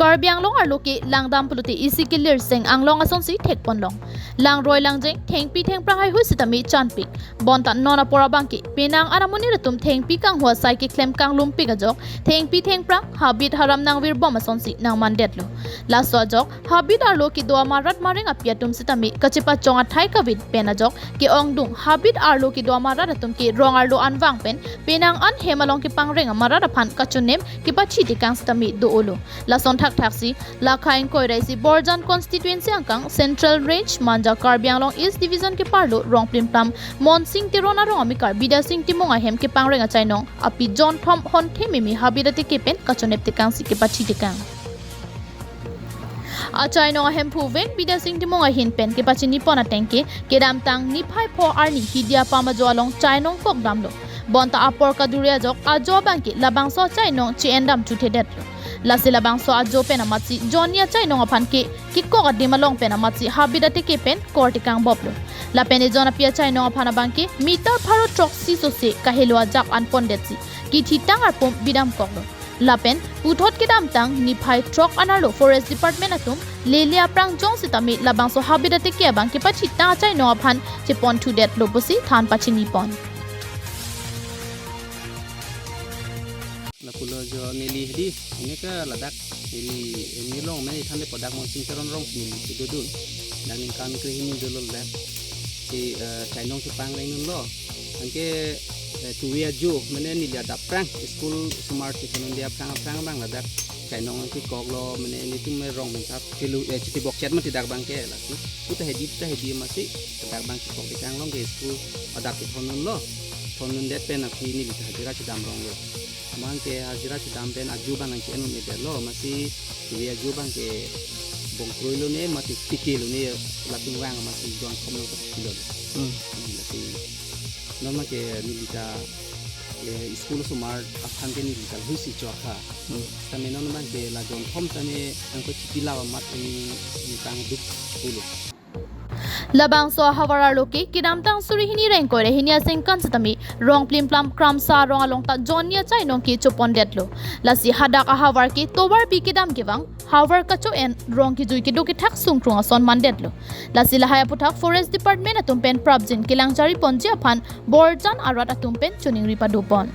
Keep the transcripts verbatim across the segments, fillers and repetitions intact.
Karbi Anglong arlo ke langdam pulote isi kelir seng anglong asonsi thekponlong. Langroi langjeng, thengpi thengphrang haihui sitame chanpik. Bonta non apor abangke penang an amonit atum thengpi kanghu asai keklem kanglumpik ajok, thengpi thengphrang habit haram nangvirbom asonsi nangmandetlo. Laso ajok habit arlo kedo amat rat mareng api atum sitame kachepachong athai kavit pen ajok ke-ongdung habit arlo kedo amat rat atum ke rong arlo anvang pen penang an hem along kepangreng amat rat aphan kachonem kepachitekang sitame do-olo. Lason thakthaksi, la kha ingkoi ra isi Borjan constituency angkang Central Range Manja Karbi Anglong East Division keparlo Rongplimplam Monsing Teron arong amekar Bidya Sing Timung ahem kepangreng achainong api jonthom honthe meme habit ateke pen kachonep tekangsi kepachitekang. Achainong ahemphu vek Bidya Sing Timung ahin pen kepachinipon atengke kedamtang niphai pho arni Hidia Pamajo along chainong kokdamlo. Bonta apor kadure ajok ajo abangke labangso achainong che-endam chuthedetlo. Lasi labangso ajo pen amatsi jonni achainong aphan ke kekok adim along pen amatsi habit ateke pen kortekangboplo. Lapen ejon api achainong aphan abangke meter pharo throksi sose kahelo ajak anpondetsi kethitang arpum bidamkoklo. Lapen puthot kedamtang niphai throk an arlo Forest Department atum lele aphrang jong sitame labangso habit ateke abang kepachitang achainong aphan cheponthudetlo pusi than pachinipon. Lapulo jo neli hedi, ini ke ladak neli, neli long mene than le padak Monsing Teron arong neli kedodun. Dak ningkan krehini dolo ladak. Si, eh, chainong kepangreng dunlo. Anke, eh, tuwi ajo, mene neli adap aphrang, school osomar chethondunde aphrang aphrang abang ladak chainong kekoklo, mene nelitum me rong mensap chelu, eh, chiti bokchet mati dak abangke lasi. Puta hedi, puta hedi amatsi, dak abang kekoktekang long ke school adap chethondunlo. Thondundet pen aphi neli ta hajira chedam ronglo. Abangke hajira chedam pen ajo abang nangche-en un-edetlo, amatsi tuwi ajo abangke bongkroilo ne, mati tikelo ne, latum vang amatsi jonthom nangkapilo. Hmm. Hmm, lasi non abangke neli ta, eh, school osomar aphan ke neli ta huisi chokha. Hmm. Tame non abangke la jonthom tame nangpachipilap amat ini nangkangduk pulo. Labangso ahavar arlo ke kedamtang suri hini ra ingkoi ra hini aningkan sitame Rongplimplam Kramsa arong along ta jonni achainong kechopondetlo. Lasi hadak ahavar ke tovarpi kedam kevang, havar kacho-en, rong kejui kedo kethak sungkrung ason mandetlo. Lasi lahai aputhak Forest Department atum pen prapjin kelang jariponji aphan Borjan arat atum pen choningri padopon.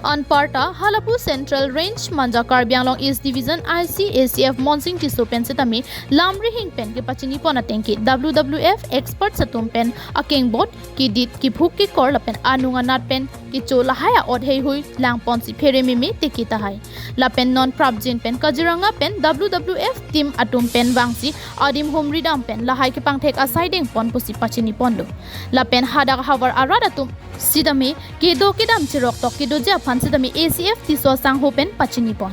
Anparta halapu Central Range Manja Karbi Anglong East Division I C A C F Monsing Tisso pen sitame lamrihing pen kepachinipon atengke W W F experts atum pen akengbot, kedit, kephuk kekor lapen anung anat pen kecho lahai a-ot heihui langponsi phere meme teke tahai. Lapen non prapjin pen Kaziranga pen W W F team atum pen vangsi adim humri dam pen lahai kepangthek asai dengpon pusi pachiniponlo. Lapen hadak havar arat atum sitame kedo kedam cheroktok kedoji aphan sitame A C F Tisso asangho pen pachinipon.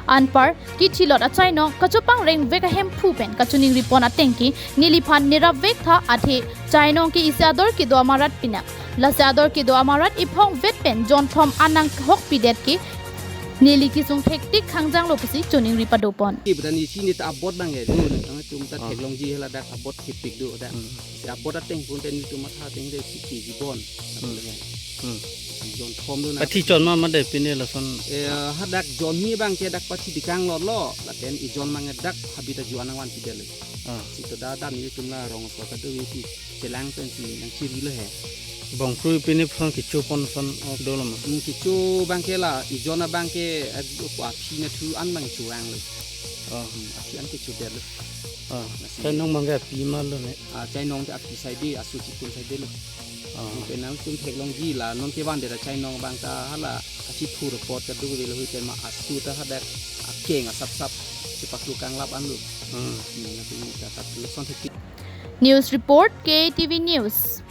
Anpar kethilot achainong kachopangreng vek ahemphu pen kachoningripon atengke neliphan nerap vek tha, athe chainong ke isi ador kedo amat rat pinak. Lasi ador kedo amat rat iphong vet pen jonthom an nangkehokpidet ke neli kesung thektik khangjanglo pusi choningri padopon. Ki bada neli ta abot abangke do, nangtum ta Oh. theklongji ladak abot kepik do dak. Hmm. Si abot ateng pun pen nelitum matha ateng de si kejibon. Hmm. Hmm. Jonthom do na. Pathi chon ma made pine lason. Eh, hadak jonni abangke dak pathi dikang lotlo, lapen ejon abangke dak habit ajo an nangvanpidetlo. Ah. Si to da da nelitum la rong so kado si chelang pensi nangchirilo he. Bongkrui pine phan kechopon son ok dolo ma. Hmm, kecho abangke la, ejon abangke, eh, aphi nathu an abang chuvanglo. Oh. Hmm, aphi an kechodetlo. Ah, Lasi. Chainong abangke api malo ne. Ah, chainong te api saide, asu chikun saidelo. Ah. Pen nangtum theklongji la, non kevandet achainong abang ta hala, kachithur apot kaduk velo hui tema asu ta hadak akeng asapsap, chepaklu kanglap anlo. Hmm. Hmm, nangtum ta kat lason thektik. News report, K T V News.